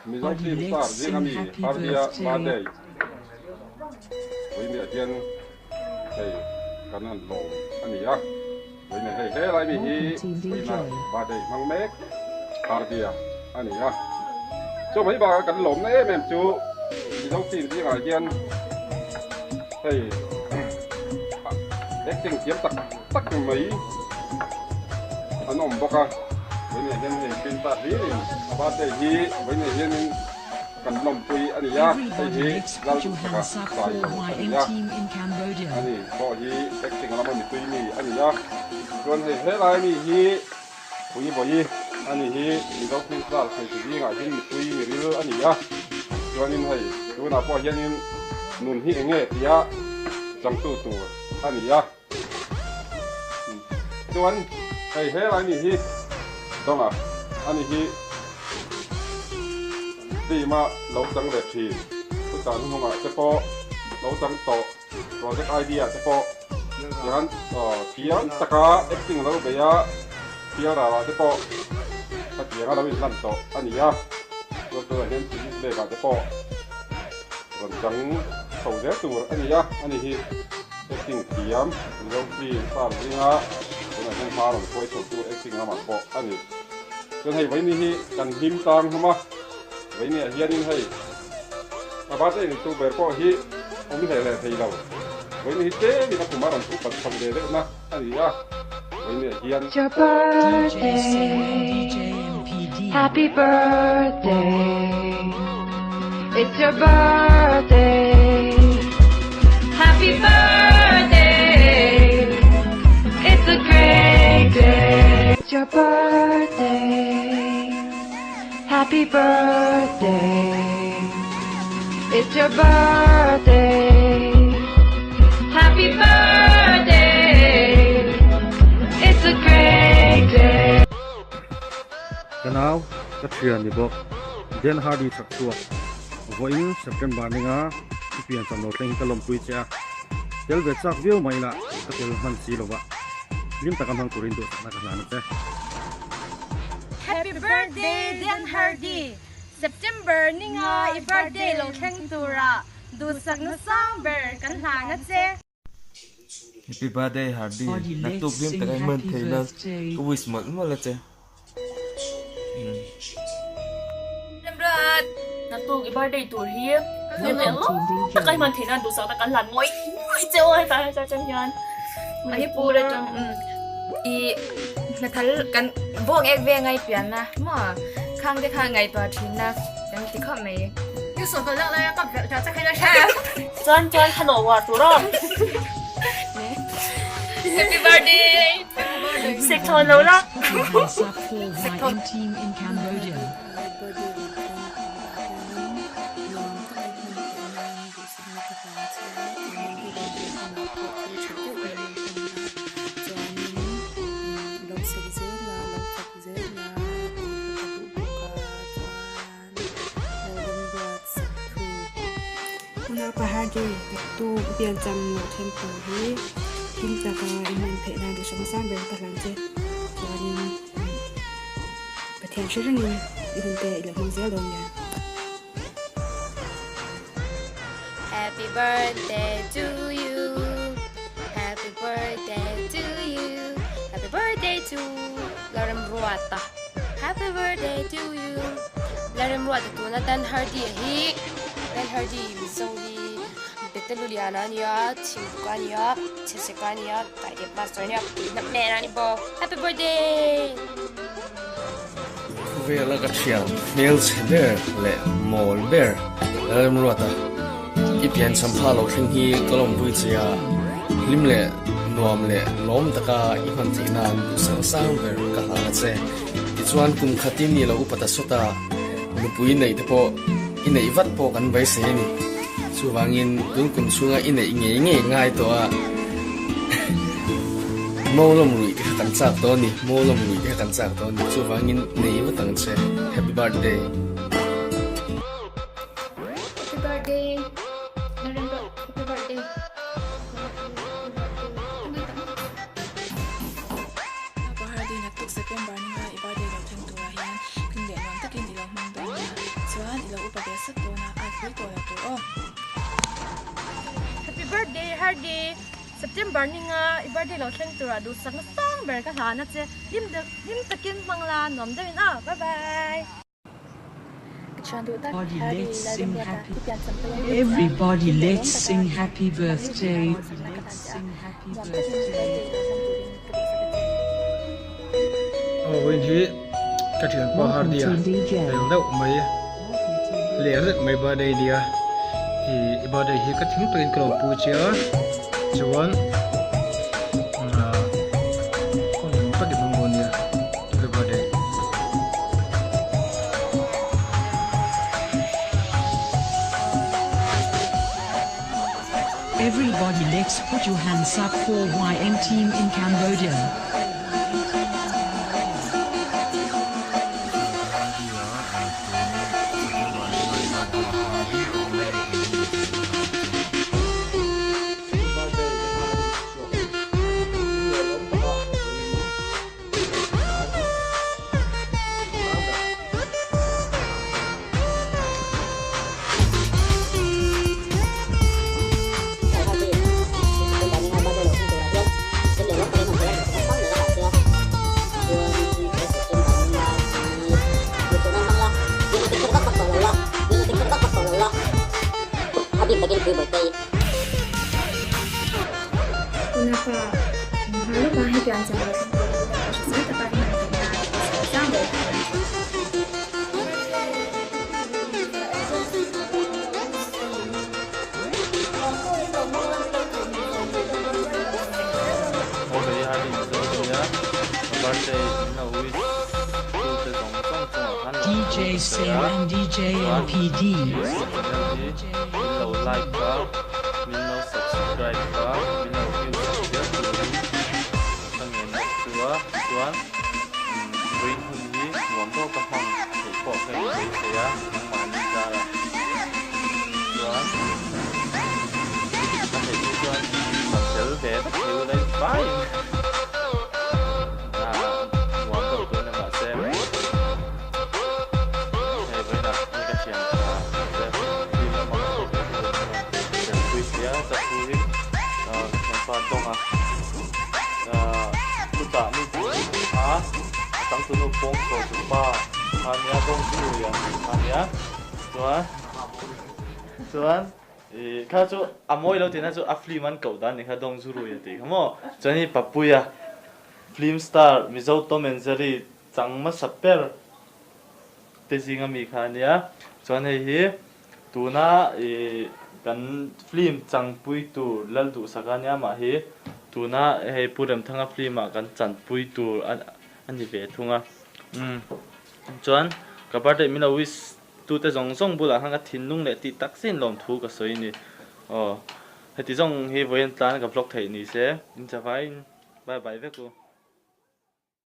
Mizo Hardy film star let's zinga sing mi happy Hardy-a birthday. birthday vawinia hian hei kan han lawm a ni a, vawinia hei helai mi hi Welcome team vawiina DJ. birthday hmang mek Hardy-a a ni a. Chu mai bakah kan lawmna em em chu Mizo film zingah hian hei acting thiam tak tak mai an awm bawk a, vawinia hian hei film star hlirin a birthday hi vawinia hianin kan lawmpui a ni a, hei Everybody hi let's put your Lalduhsaka hands up sai for lo a ni YM a, team in Cambodia. ani pawh hi acting lama mipui mi a ni a, chuan hei helai mi hi Pui vawi a ni hi Mizo film star hmeichhe zingah hian mipui miril a ni a, chuanin hei tunah pawh hianin nun hi eng nge tia changtu tur a ni a, chuan hei helai mi hi Dawnga a ni hi film a lo chang ve thin, chutah hnuhnungah te pawh lo chang tawh. Project idea te pawh tihian thiam taka acting lo bei a, thial rah te pawh khatiang a lo inhlan tawh a ni a, chuan tunah hian series lek ah te pawh rawn chang chho zel tur a ni a, ani hi acting thiam Mizo film star zinga tunah hian hma rawn hruai chho tu acting lamah pawh a ni. Chuan hei vaini hi kan hlim tlang hlawm a, vaini ah hianin hei. A birthday ni tu ber pawh hi awm hle hle thei lo. Vawiin hi tlem in a kum a rawn upat chho ve deuh na a ni a, vawiin ah hian. It's your DJ Sing and birthday. DJ MPD. Happy birthday. It's your birthday. Happy birthday. It's a great day. It's your birthday. Happy birthday. It's your birthday. Happy birthday. It's a great day. Ka nau, ka thian ni bawk. Dan Hardy chak chhuak. Vawiin September ninga i pian cham lo thleng hi ka lawmpui che a. Tel ve chak viau mai ila ka tel hman si lova. Hlim taka hmang turin duhsakna ka hlan a che. Happy birthday Dan Hardy! September ninga i birthday lo thleng tura duhsakna sang ber kan hlan a che. Happy birthday Hardy, Hardy naktuk let's hlim sing taka i hman happy theih nan birthday. ka wish mawlh mawlh a che. Remruat, naktuk i birthday tur hi hlim leh Welcome lawm team taka i DJ. hman theih nan duhsakna kan hlan ngawih ngawih che aw heta heta atang hian. Manipur atang i hnathal kan bawng ek ve ngai pian na maw khang te kha ngaihtuah thin na kan ti khawp mai. I saw tawh lak lai a ka belh tha chak hi la hria. Chuan chuan kha nawh uar tur aw. Happy birthday. Sek thawn lo la. Put your hands up for YM team in Cambodia. Unaupa Hardy, Naktu piancham lo then tur hi him taka i hman theih nan duhsak hmasa ber ka hlan che. Chuanin Pathian hre rengin i hunte i lo hmang zel dawn nia. Happy birthday to you Happy birthday to you Happy birthday to Lalremruata Happy birthday to you Lalremruata tuna Dan Hardy a hi Dan Hardy Mizo hi Betaluliana a nia Thingbuka a nia Chheseka a nia Taidep Master a nia Puihna hmel a ni bawk Happy birthday. Khawvela ka thian hmelchhe ber leh mawl ber Lalremruata i piancham pha lo thleng hi ka lawmpui che a, hlim leh nuam leh lawm taka i hman theih nan duh sang sang ber ka hlan a che. Tichuan kum khatin i lo upa ta sawt a, nupui neih te pawh i neih vat pawh kan beisei a ni. Chuvangin tun kum chhunga i neih ngei ngei ngai tawh a, Mo lawm ruih te kha kan chak tawh a ni, mo lawm ruih te kha kan chak tawh a ni, chuvangin nei vat ang che, Happy birthday. Happy birthday Narendra happy birthday Bahar din naktuk September ninga i birthday lo thleng turah hian hlim leh nuam takin i lo hmang dawn nia. chuan i lo upa ve sat dawn a, at hlui tawh lo tur aw. Happy birthday Hardy! September ninga i birthday lo thleng turah duhsakna sang ber ka hlan a che. Hlim deuh hlim takin hmang la nuam deuhin aw. Bye bye! Everybody let's sing happy birthday. Aw vawiin hi ka thianpa Hardy-a fel deuh mai leh zet mai birthday nia ih i birthday hi ka thing takin ka lo pui che a chuan ah hun nuam tak i hmang dawn nia happy birthday. Everybody let's put your hands up for YM team in Cambodia. Unapa, hma lawka hetiang chang lo thleng tur hi ka hre zat taka i hman theih nan ka sawi tlang ber thei ang che. DJ Sam and DJ MPD. Chuan kha chu a mawi lo tihna chu a film an koh dan ni kha Dong Zurui a tih kha maw. Chuan hi Papuia film star Mizo Tom and Jerry chang hmasa ber te zinga mi kha a nia. Chuan hei hi tuna ih kan film changpui tur Lalduhsaka a nia mah hi tuna hei Pu Remthanga film ah kan chanpui tur a ni ve thung a. Umm chuan ka birthday min lo wish tute zawng zawng bulah khan ka thinlung leh tih tak zin lawmthu ka sawi a ni. Aw heti zawng hi vawiin tlan ka vlog theih ni se in chavaiin bye bye vek u.